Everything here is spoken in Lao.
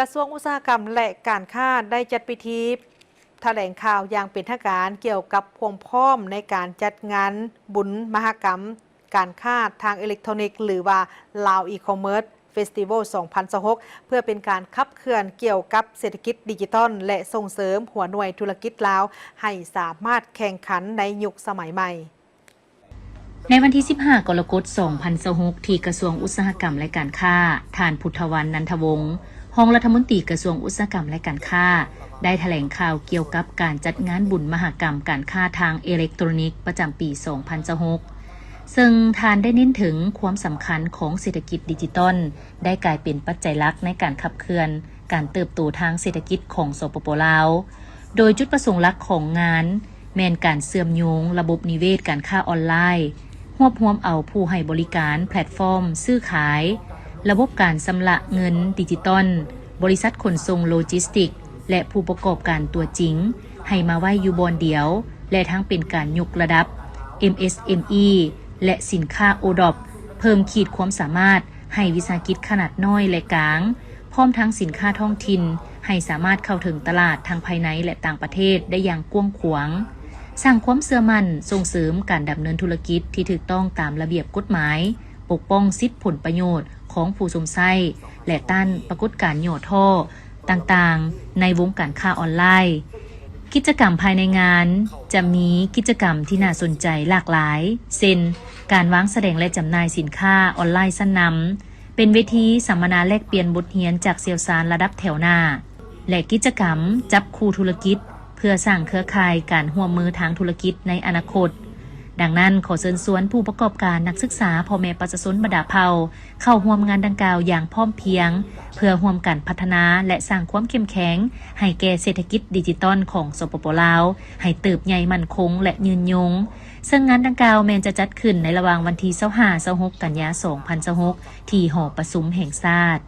ກະຊວງອຸດສາຫະກຳ ແລະ ການຄ້າ ໄດ້ຈັດພິທີຖະແຫຼງຂ່າວຢ່າງເປັນທາງການ ກ່ຽວກັບຄວາມພ້ອມໃນການຈັດງານບຸນມະຫະກຳການຄ້າທາງເອເລັກໂທຣນິກ ຫຼືວ່າ Lao E-commerce Festival ສອງພັນຊາວຫົກ ເພື່ອເປັນການຂັບເຄື່ອນກ່ຽວກັບເສດຖະກິດດິຈິຕອນ ແລະ ສົ່ງເສີມຫົວໜ່ວຍທຸລະກິດລາວ ໃຫ້ສາມາດແຂ່ງຂັນໃນຍຸກສະໄໝໃໝ່. ໃນວັນທີສິບຫ້າ ກໍລະກົດ ສອງພັນຊາວຫົກ ທີ່ກະຊວງອຸດສາຫະກຳ ແລະ ການຄ້າ, ທ່ານ ພຸດທະວັນ ນັນທະວົງ ຮອງລັດຖະມົນຕີກະຊວງອຸດສາຫະກຳ ແລະ ການຄ້າ ໄດ້ຖະແຫຼງຂ່າວກ່ຽວກັບການຈັດງານບຸນມະຫະກຳການຄ້າທາງເອເລັກໂທຣນິກປະຈຳປີ ສອງພັນຊາວຫົກ ເຊິ່ງທ່ານໄດ້ເນັ້ນເຖິງຄວາມສຳຄັນຂອງເສດຖະກິດດິຈິຕອນ ໄດ້ກາຍເປັນປັດໄຈຫຼັກໃນການຂັບເຄື່ອນການເຕີບໂຕທາງເສດຖະກິດຂອງ ສປປ ລາວ. ໂດຍຈຸດປະສົງຫຼັກຂອງງານ ແມ່ນການເຊື່ອມໂຍງລະບົບນິເວດການຄ້າອອນລາຍ, ຮວບຮວມເອົາຜູ້ໃຫ້ບໍລິການແພລດຟອມຊື້ຂາຍ, ລະບົບການຊຳລະເງິນດິຈິຕອນ, ບໍລິສັດຂົນສົ່ງໂລຈິສຕິກ ແລະ ຜູ້ປະກອບການຕົວຈິງ ໃຫ້ມາໄວ້ຢູ່ບ່ອນດຽວ ແລະ ທັງເປັນການຍົກລະດັບ ເອັມເອສເອັມອີ ແລະ ສິນຄ້າ ໂອດອບ ເພີ່ມຂີດຄວາມສາມາດໃຫ້ວິສາຫະກິດຂະໜາດນ້ອຍ ແລະ ກາງ ພ້ອມທັງສິນຄ້າທ້ອງຖິ່ນ ໃຫ້ສາມາດເຂົ້າເຖິງຕະຫຼາດທັງພາຍໃນ ແລະ ຕ່າງປະເທດໄດ້ຢ່າງກວ້າງຂວາງ, ສ້າງຄວາມເຊື່ອໝັ້ນ, ສົ່ງເສີມການດຳເນີນທຸລະກິດທີ່ຖືກຕ້ອງຕາມລະບຽບກົດໝາຍ, ປົກປ້ອງສິດຜົນປະໂຫຍດຂອງຜູ້ຊົມໃຊ້ ແລະ ຕ້ານປາກົດການຫຍໍ້ທໍ້ຕ່າງໆ ໃນວົງການຄ້າອອນລາຍ. ກິດຈະກຳພາຍໃນງານຈະມີກິດຈະກຳທີ່ໜ້າສົນໃຈຫຼາກຫຼາຍ ເຊັ່ນ ການວາງສະແດງ ແລະ ຈຳໜ່າຍສິນຄ້າອອນລາຍຊັ້ນນຳ, ເປັນເວທີສຳມະນາແລກປ່ຽນບົດຮຽນຈາກຊ່ຽວຊານລະດັບແຖວໜ້າ ແລະ ກິດຈະກຳຈັບຄູ່ທຸລະກິດ ເພື່ອສ້າງເຄືອຂ່າຍການຮ່ວມມືທາງທຸລະກິດໃນອະນາຄົດ. ດັ່ງນັ້ນ, ຂໍເຊີນຊວນຜູ້ປະກອບການ, ນັກສຶກສາ, ພໍ່ແມ່ປະຊາຊົນບັນດາເຜົ່າ ເຂົ້າຮ່ວມງານດັ່ງກ່າວຢ່າງພ້ອມພຽງ ເພື່ອຮ່ວມກັນພັດທະນາ ແລະ ສ້າງຄວາມເຂັ້ມແຂງໃຫ້ແກ່ເສດຖະກິດດິຈິຕອນຂອງ ສປປ ລາວ ໃຫ້ເຕີບໃຫຍ່ໝັ້ນຄົງ ແລະ ຍືນຍົງ. ເຊິ່ງງານດັ່ງກ່າວແມ່ນຈະຈັດຂຶ້ນໃນລະຫວ່າງວັນທີຊາວຫ້າ ຊາວຫົກ ກັນຍາ ສອງພັນຊາວຫົກ ທີ່ຫໍປະຊຸມແຫ່ງຊາດ.